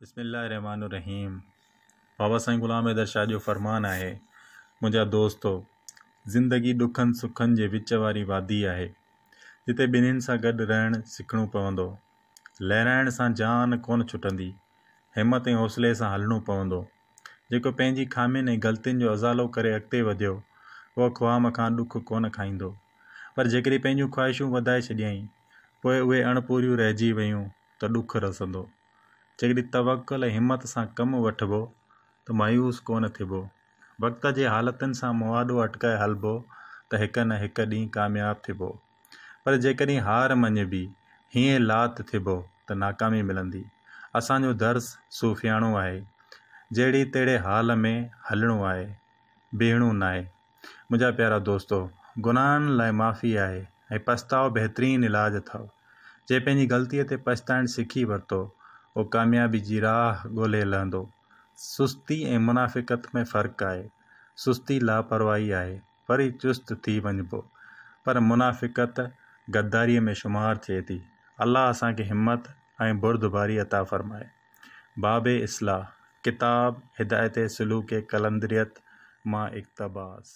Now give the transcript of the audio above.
بسم الله الرحمٰن الرحيم بابا سائين غلام حيدر شاهه جو فرمان آهي، منهنجا دوستو! زندگي ڏکن سکن جي وچ واري وادي آهي، جتي ٻنهين سان گڏ رهڻ سکڻو پوندو. لهرائڻ سان جان ڪونه ڇٽندي، همت ۽ حوصلي سان هلڻو پوندو. جيڪو پنهنجي خامين ۽ غلطين جو ازالو ڪري اڳتي وڌيو، اهو خوامخواه ڏک ڪونه کائيندو. پر جيڪڏهن پنهنجون خواهشون وڌائي ڇڏيائين، پوء اهي اڻپوريون رهجي ويون ته ڏک رسندو. جيڪڏهن توڪل ۽ همت سان ڪم وٺبو ته مايوس ڪونه ٿيبو. وقت جي حالتن سان مهاڏو اٽڪائي هلبو ته هڪ نه هڪ ڏينهن ڪامياب ٿيبو. پر جيڪڏهن هار مڃبي، هينئين لات ٿيبو ته ناڪامي ملندي. اسان جو درس صوفياڻو آهي. جهڙي تهڙي حال ۾ هلڻو آهي، بيهڻو ناهي. منهنجا پيارا دوستو! گناهن لاء معافي آهي ۽ پڇتاء بهترين علاج اٿئو. جنهن پنهنجي غلطيء تي پڇتائڻ سکي ورتو، اهو ڪاميابي جي راهه ڳولي لهندو. سستي ۽ منافقت ۾ فرق آهي. سستي لاپرواهي آهي، وري چست ٿي وڃبو. پر منافقت غداريء ۾ شمار ٿئي ٿي. الله اسان کي همت ۽ بردباري عطا فرمائي. باب اصلاح، ڪتاب هدايت سلوڪ قلندريت مان اقتباس.